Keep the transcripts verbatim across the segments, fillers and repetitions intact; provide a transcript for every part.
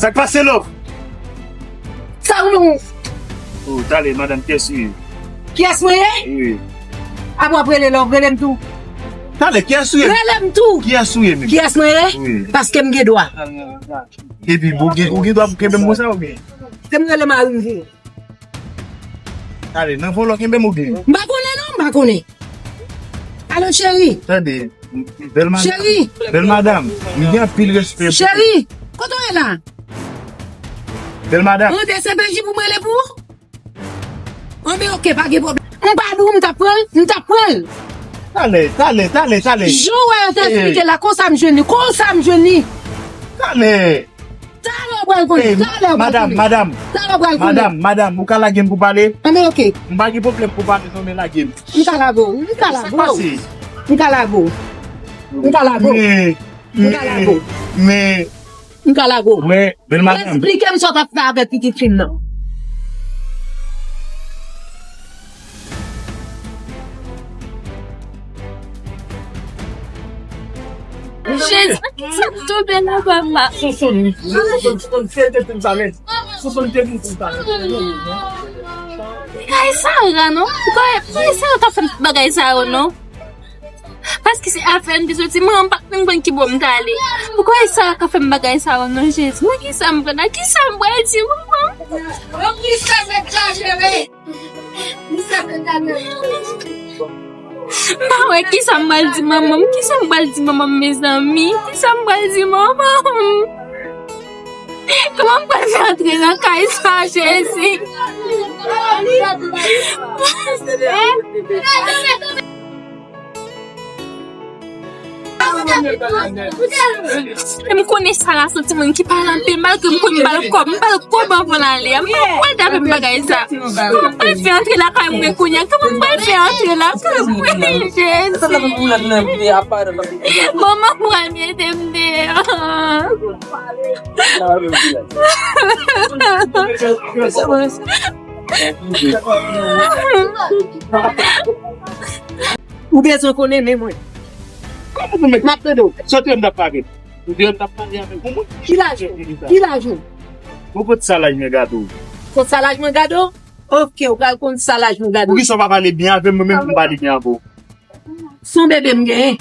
Sa k pase, Love? Sa ou menm? Oh, talè, madanm, kiyès ou ye? Kiyès mwen ye? Wi. Apre w ap rele Love, rele m tou. Talè, kiyès ou ye? Rele m tou. Kiyès ou ye menm? Kiyès mwen ye? Wi. Paske m gen dwa. Epi, ou gen, ou gen dwa pou kenbe m konsa oubyen? Se m rele mari m vini. Talè, nan vòlò kenbe m oubyen? M pa konnen non, m pa konnen. Alo, cheri. Tande, bèl madanm. Cheri. Bèl madanm, m gen anpil respè pou ou. Cheri, kote w ye la? Bèl madanm. Ou D C P J pou m rele pou ou? Anben, oke, pa gen pwoblèm. M pa di w m t ap pran l, m t ap pran l. Talè, talè, talè, talè. Jan w wè yo te eksplike la, konsa m jwenn li, konsa m jwenn li. Talè. Talè w pral konnen, talè w pral konnen. Madam, madam. Talè w pral konnen. Madam, madam, ou ka lage m pou pale? Anben, oke. M pa gen pwoblèm pou pale non, men lage m. M ka lage w, m ka lage w. Sa k pase? M ka lage w. M ka lage w. Men, men, men. M ka lage w. Men, bèl madanm. Eksplike m sa w t ap fè avèk pitit fi m nan. Jezi, sa k tonbe la, papa? Sonsonn, wi. Sonsonn, Sonsonn, se te di m sa, men. Sonsonn te di m sa, men. Bagay sa yo la, non? Bagay, bagay sa yo ka fè bagay sa yo, non? Paske se afè m te soti, mwen, m pa t menm konn ki bò m t ale. Poukisa yo ka fè m bagay sa yo, non, Jezi? Mwen, kisa m pran la? Kisa m pral di manman m? Mwen, kisa m egzajere? M pa wè kisa m pral di manman m. Kisa m pral di manman m, mezanmi? Kisa m pral di manman m? Kòman m pral fè antre nan kay sa, Jezi? E m konnen Sara se yon timoun ki pale anpil, malgre m konn m ba l kòb, m ba l kòb anvan l ale a. M pa pral t avè m bagay sa. Kòman m pral fè antre lakay mwen kounye a? Kòman m pral fè antre lakay mwen? Jezi. Manman pral mete m deyò. Ou bezwen konnen men mwen. Kòman pou mwen? M ap tande w. Soti m t ap pale. Ou di m t ap pale avèk yon moun. Ki laj ou? Ki laj ou? Ou konn sa laj mwen gade w? Konn sa laj mwen gade w? Oke, ou pral konn sa laj mwen gade w. Poukisa w pa pale byen avè m, mwen menm pou m pale byen avè w? Se yon bebe m genyen.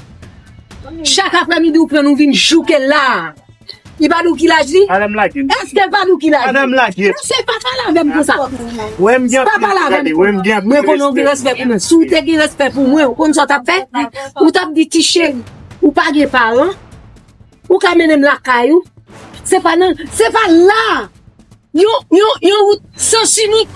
Chak aprèmidi ou pran l ou vin jouke l la. Li pa di w ki laj li? Madanm lage m. Èske l pa di w ki laj li? Madanm lage m. Èske pa pale avè m konsa? Wè m gen anpil, gade, wè m gen anpil respè. Mwen konnen w gen respè pou mwen. Si w te gen respè pou mwen, ou konn sa w t ap fè? Ou t ap di ti cheri, ou pa gen paran, ou ka mennen m lakay ou. Se pa nan, se pa la. Yon, yon, yon wout sans inik.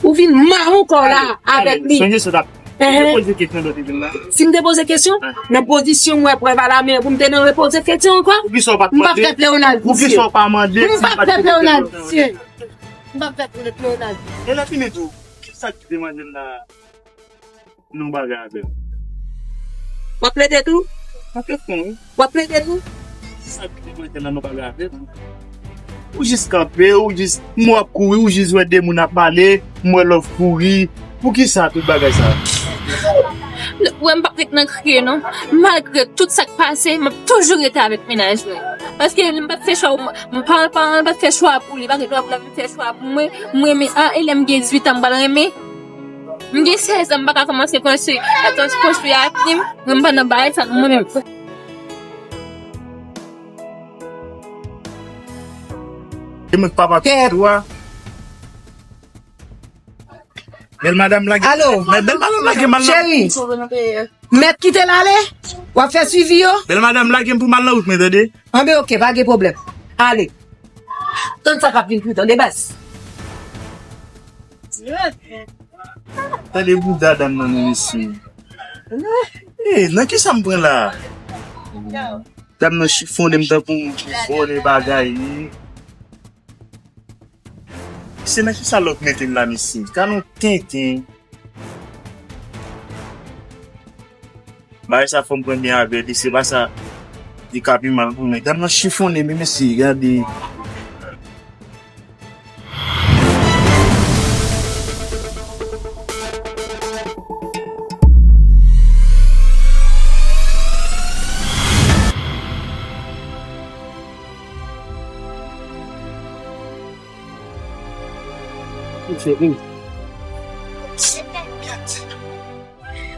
Ou vin mawon kò w la avèk li. Sonje sa w t ap, ou te poze kesyon lè w te vin la? Si m te poze kesyon, nan pozisyon m wè prèv a la men pou m te nan repoze kesyon ankò? Poukisa w pa t mande? M p ap fè Pleonald visye. Poukisa w pa mande? M p ap fè Pleonald visye. M p ap fè Pleonald visye. E lè fini tou, kisa ki te mande l la? Nan yon bagay avè m. W ap plede tou? Nan kesyon, wi. W ap plede tou? Sa ki te mete nan yon bagay avè m. Ou jis kanpe, ou jis, m wè w ap kouri, ou jis wè de moun ap pale, m wè Love kouri. Poukisa tout bagay sa? Ou wè m p ap ret nan kriye, non. Malgre tout sa k pase, m ap toujou rete avèk mennaj mwen. Paske m pa t fè chwa, m pa, pa, m pa t fè chwa pou li, pa gen dwa pou l ap fè chwa pou mwen. M renmen, a, e lè m gen dizuit an, m pral renmen. M gen sèz an, m pa ka kòmanse konstwi, konstwi ak li, mwen m pa nan bagay sa, mwen menm. E mwen k papa pitit ou a. Bèl madanm lage. Alo. Bèl madanm lage m al nan. Cheri. Mèt kite l ale. W ap fè swivi yo. Bèl madanm lage m pou m al nan wout mwen, tande. Anben, oke, pa gen pwoblèm. Ale. Tann sa k ap vin pou tande baz. Tande bouda dam nan, non, mesye. E, nan kisa m pran la? Dam nan chifonnen m tankou vòlè bagay. Se nan kisa Love mete m la, mesye? Gad yon tenten. Bagay sa fò m pran byen avè li, se pa sa, li ka pi mal pou mwen. Dam nan chifonnen m, mesye, gade. Ou fè wi.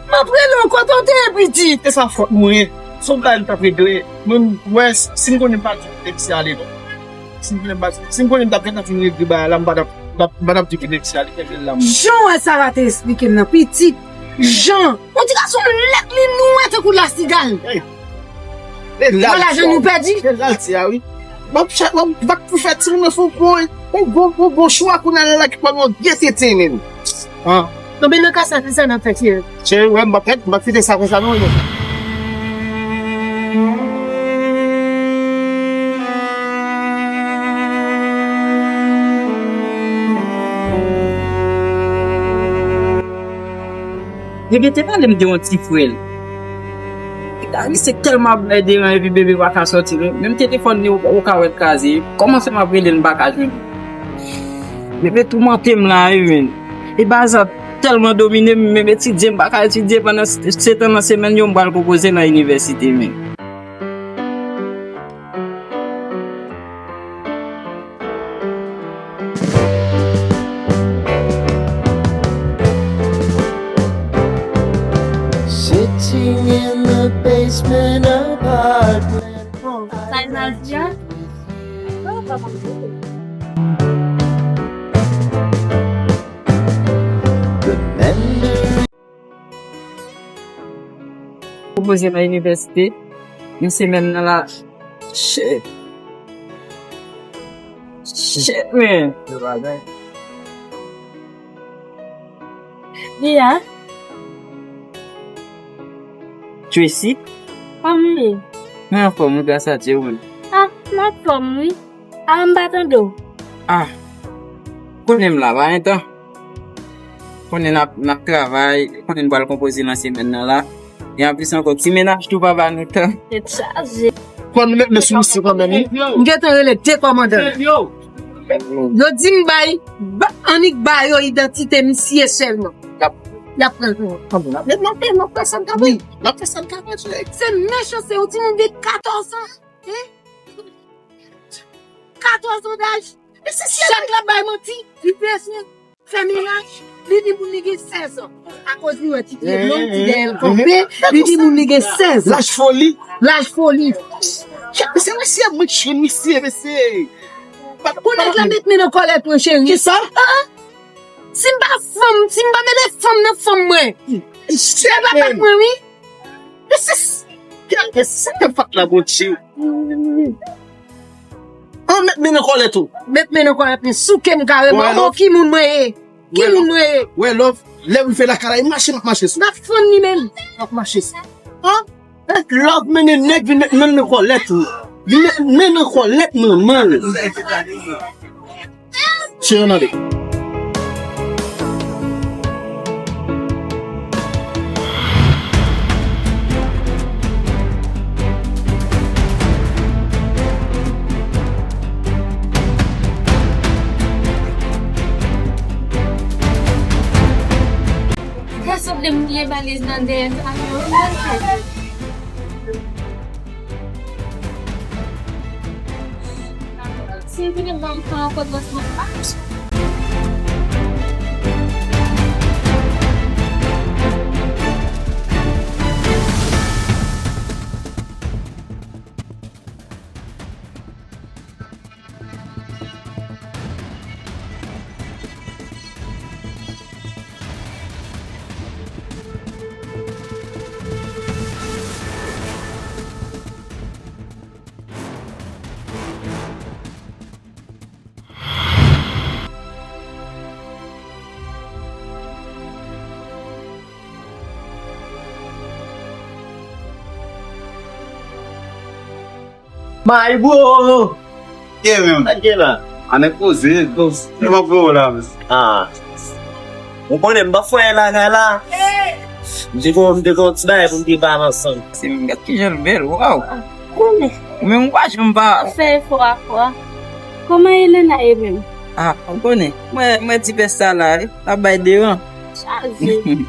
M ap rele w kote w te ye, pitit. E sa fòt mwen. Se yon bagay m t ap regle. Mwen, m wè, si m konnen m pa t di pou Lexi ale, non. Si m konnen m pa t, si m konnen m t ap gentan fin regle bagay la, m pa t ap, m pa t ap di pou Lexi ale, kite l la, mwen. Jan w wè Sara te esplike m nan, pitit. Jan. On ti gason lèd, li nwè tankou lasigal. Hey. E la, lajan nou pèdi. E la l ti a wi. M ap cha-, m ap, m ap pou fè timoun nan fè yon bon, yon bon, yon bon chwa kounye a la ki pral yon vye tete menm. Ah. Non, men nan ka sa, se sa n ap fè, cheri. Cheri, wè, m ap fè, m ap fete sa konsa, non, non. Bebe te pale m de yon ti frè l. Misye tèlman ap bay deran epi bebe pa ka sòti, menm telefòn li ou, ou ka wè l kraze. Kòman fè m ap rele l m pa ka jwenn li? Bebe toumante m la wi, men. E baza tèlman domine m, menm etidye m pa ka etidye pandan s-, sèt an nan semèn yo, m pral konpoze nan inivèsite, men. Sitting in the basement apartment. Bon, sa l mal di a? Konpoze nan inivèsite. Yon semèn nan la. Shit. Shit, man. Lia. Tracy. Kòman w ye? Mwen anfòm wi, gras a Dye, ou menm? Ah, m anfòm wi. Ah, m pa tande w. Ah, konnen m la pa gen tan. Konnen n ap, n ap travay, konnen n pral konpoze nan semèn nan la. E anplis ankò, ti mennaj tou pa ba nou tan. Tèt chaje. Fò nou met men sou misye kanmenm wi. M gentan rele de kòmandan. Yo di m bay, ba, annik ba yo idantite misye sèlman. Y ap, y ap pran l pou mwen. N ap, n ap, n ap fè sa n ka fè. N ap fè sa n ka fè. Se mechanste, yon timoun gen katòz an. Hein? Katòz an daj. E se chak l ap bay manti. Li prese fè mennaj. Li di moun li gen sèz an. Akoz li wè ti pye blond, ti dèyè l kanpe, li di moun li gen sèz an. Laj foli. Laj foli. Chak se mesye mwen cheri, mesye, mesye. Pou nèg la met men nan kòlèt mwen, cheri. Kisa? Ah, ah. Si m pa fanm, si m pa mete fanm nan fanm mwen. Se pa fòt mwen, wi. Mesye, se, se fòt la, Bondye. An met men nan kòlèt ou. Met men nan kòlèt mwen, souke m kareman. Oh, ki moun mwen ye? Ki moun mwen ye? Wè love, lè m fè lakay la, e mache m ap mache sou. M ap fann li menm. M ap mache sou. Hein? Love mennen nèg vin met men nan kòlèt ou. Vin met men nan kòlèt manman l. Cheri, ann ale. Gason de m gen valiz nan dèyè kamyon an. Si vini ban m pran ankò transpò pa. My bro! Ye menm. Sa k gen la? Anèk poze. Kòman pou w la menm? Ah. Ou konnen m pa fè lagay la. M te gon, m te gon ti bagay pou m te ba ansanm. Se m gad kijan l bèl, waw. Ou menm ou pa janm pa fè efò ak ou a. Kòman Elena ye menm? Ah, ou konnen. Mwen, mwen ti pès sa la, wi. L ap bay deran. Chaje.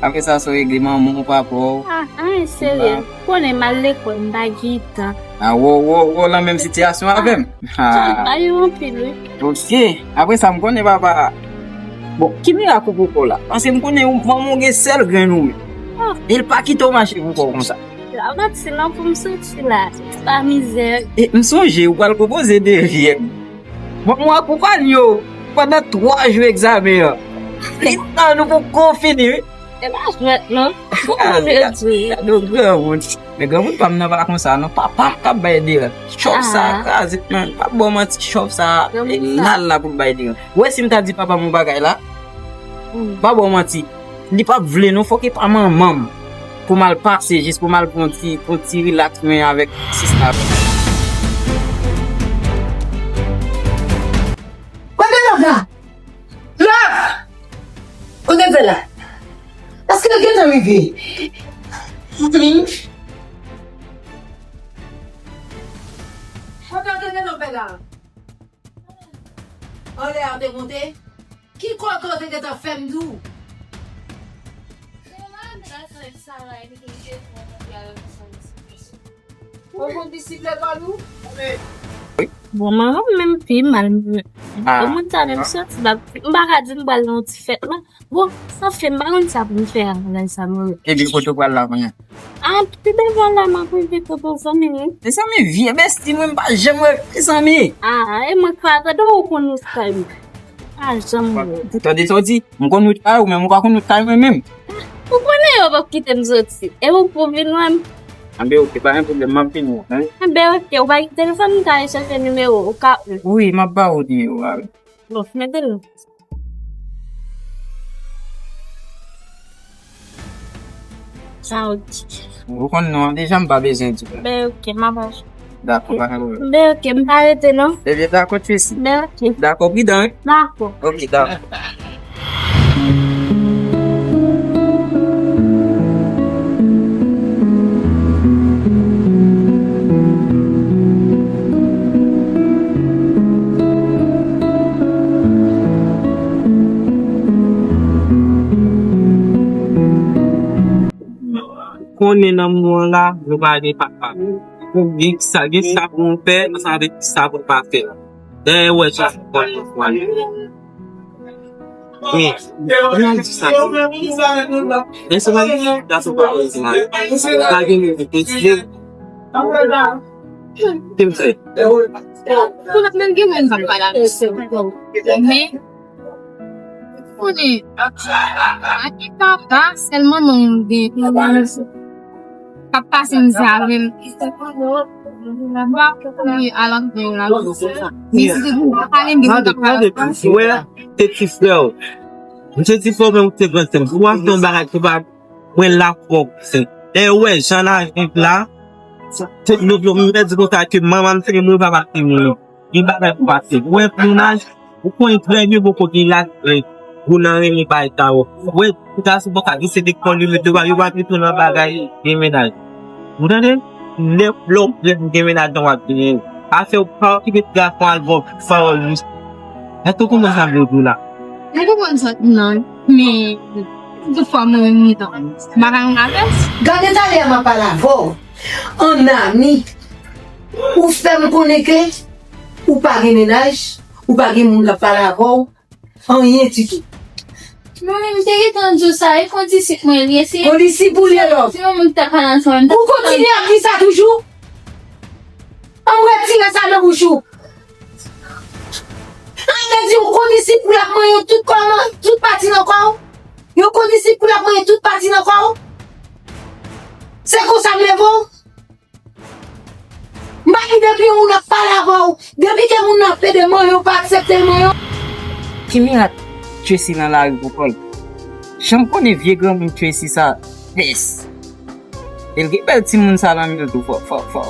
Apre sa, se w regle manman w, papa w. Ah, anyen serye. Konnen m al lekòl, m pa gen tan. Ah, wo, wo, wo, lan menm sitiyasyon avè m. Ah. Ba yo anpil, wi. Ok. Apre sa, m konnen papa, Bon, ki mirak ou pou kò w la? Paske m konnen ou, manman w gen sèl grenn ou menm. E l pa kite w mache pou kò w konsa. Sa mati non pou m soti la. Pa mizè. E m sonje ou pral konpoze de vyèg. Bon, mwen akonpanye w pandan twa jou egzamen an. Li tan nou poko fini, wi. E pa jwèt, non. Pou mwen redwi. Gade w granmoun. Men granmoun pa m nan pa konsa, non. Papa m k ap bay deran. Chòf sa a kraze, man. Pa ba w manti, chòf sa a, e lal la pou l bay deran. Ou wè si m ta di papa m yon bagay la, pa ba w manti. Li p ap vle non, fòk e pa manman m pou m al pase jis pou m al pran ti, pran ti rilaks mwen avèk sista. Kote Love la? Love! Kote l la? Èske l gentan rive? Kote l gentan fè la? Anlè a te monte? Ki kote w te gentan fè m di w? Ou konn bisiklèt pa nou? Bon, manman m menm pi mal. Bon, moun sa menm soti, m pa ka di m pral nan yon ti fèt la. Bon, san fè, m pa konn sa pou m fè avè sa, non. Epi kote w pral la kounye a? A, pi devan la, m ap rive kote w, zanmi m. Mezanmi, vye besti, mwen m pa janm wè, mezanmi. A, e mwen k pa tande w konn ou kay mwen. Pa janm wè. Pou tande sa w di, m konn wout kay ou, men m pa konn wout kay mwen menm. Ou konnen yo p ap kite m soti. E ou pou vin wè m. Anben, oke, pa gen pwoblèm, m ap vin wè w, hein. Anben, oke, ou pa gen telefòn, m ka al chèche nimewo w, ou ka. Wi, m ap ba w nimewo a, wi. Bon, mete l. Sa w di. Ou konn non an deja, m pa bezwen di w. Ben, oke, m ap achte. Dakò, pa gen pwoblèm. Ben, oke, m pa rete non. Ebyen, dakò, Tracy. Ben, oke. Dakò, pridan, wi. Dakò. Oke, dakò. Konnen nan moman la, nou pa gen papa. Gen sa, gen sa pou nou fè, ansanm avèk sa pou nou pa fè. Dèyè wè sa, men, men di sa. Men se pa gato pa wè sa. Pa gen moun ki te di. Te m fè. Pou lòt menm gen moun k ap pale avè w. Men, konnen, a ki papa, sèl manman m gen. K ap pase mizè avè m. Mwen pa konnen alòs gen la. Men si se pou pale m gen moun k ap pale. Wè, se ti frè w. M se ti frè w, men ou se gran sè m. Ou ap fè yon bagay ki pa mwen la fòk. Dèyè, ou wè, jan laj viv la, se nou, nou, m pèdi kontak ke manman m te gen moun, papa m te gen moun. Gen bagay pou pase. Ou wè, pou laj, ou konnen trè byen poko gen laj, eh, pou nan renmen bagay sa yo. Ou wè, pou ta sou kontak, se lekòl yo mete yo, yo pa mete nan bagay gen mennaj. Ou tande? Lè, lè w prè pou gen mennaj nan w ap genyen. Afè w pa okipe ti gason al ba w pawòl jis. Èske w konprann sa m vle di w la? Mwen konprann sa, non. Men, tout fwa mwen menm mitan. M pa ka yon avès. Gade talè a m ap pale avè w. An ami, ou fè m konnen ke ou pa gen mennaj, ou pa gen moun k ap pale avè w, anyen ditou. Mwen menm, m te gentan di w sa, e kondisip mwen li ye, se kondisip ou li ye, love. Se yon moun ki ta pale ansanm. Ou kontinye ap di sa toujou? An m retire sa nan bouch ou. An te di w kondisip ou l ap manyen tout kò w, tout pati nan kò w? Yon kondisip ou l ap manyen tout pati nan kò w? Se konsa m leve w? M pa di depi yon moun ap pale avè w, depi ke moun nan pede manyen w, pa aksepte l manyen w. Ki mirak Tracy nan lari pou kò l? Jan m konnen vye granmoun Tracy sa, pès. E l gen bèl timoun sa nan men l tou, fò, fò, fò,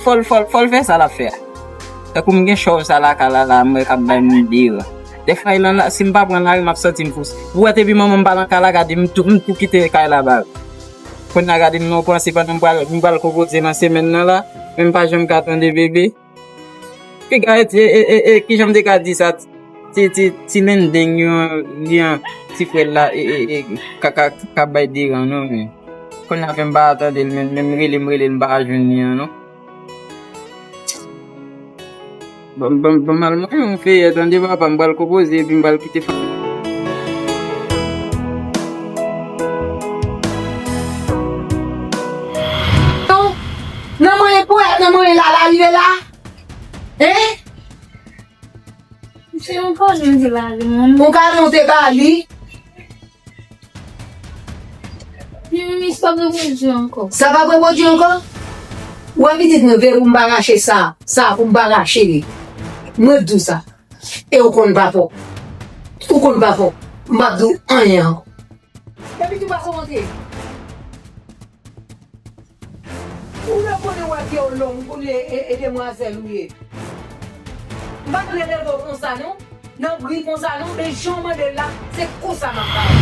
fò l, fò l, fò l fè sa l ap fè a. Tankou m gen chòv sa lakay la, la, m wè k ap bay moun deran. Dèfwa, e lan la, si m pa pran lari, m ap santi m fou. Ou wè, depi manman m pa nan kay la, gade m tou, m tou kite kay la ba l. Kounye a gade m nan yon panse pandan m pral, m pral konpoze nan semèn nan la, men m pa janm ka tande bebe. Piga e, e, e, e, e, kijan m te ka di sa? Ti, ti, ti lendeng yo, li an, ti frè l la, e, e, e, ka, ka, ka bay deran non, men. Kounye a fè m pa tande l, men, men m rele, m rele l, m pa jwenn li an non. Ban, ban, ban m al manyen yon feyè, tande papa, m pral konpoze, epi m pral kite fanmi. Hein? Se yon kado m te ba li, mwen. Ou ka monte ba li. Li menm, li p ap repwodui ankò. Sa p ap repwodui ankò? Ou wè pitit mwen, veye pou m pa rache sa, sa pou m pa rache li. Mwen di w sa. E ou konn pa fò. Ou konn pa fò. M p ap di w anyen ankò. Epi tou pase w antre. Ou lè konnen w ap gen yon long pou li e, e, e demwazèl ou ye. M pa t vle leve w konsa non. Nan bri konsa non, men jan w mande l la, se konsa m ap ba w.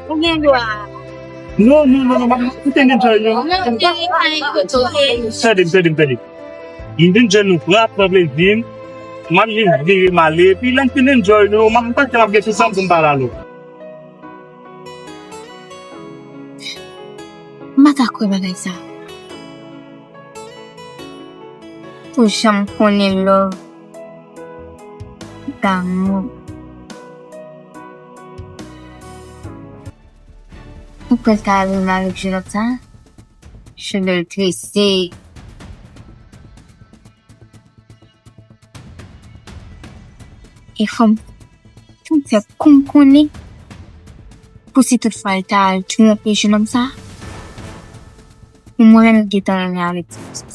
Ou gen dwa. Non, non, non, non, m ap koute enjoy nou. Non, men pa enjoy. Tande m, tande m, tande m. M te enjoy nou pran, pran plezi m. M ap jis vire m ale. Epi lè m fin enjoy nou, m ap, m panse m ap gen sou sa m pou m pale alò. M pa ta kwè bagay sa. Pou jan m konnen love, damou. Ou kwè l ta renmen avèk jenòm sa? Chanèl trese. E fò m, fò m fè kou m konnen pou si tout fwa l ta al twonpe jenòm sa. Pou mwen menm, m gentan renmen avèk ti mesye.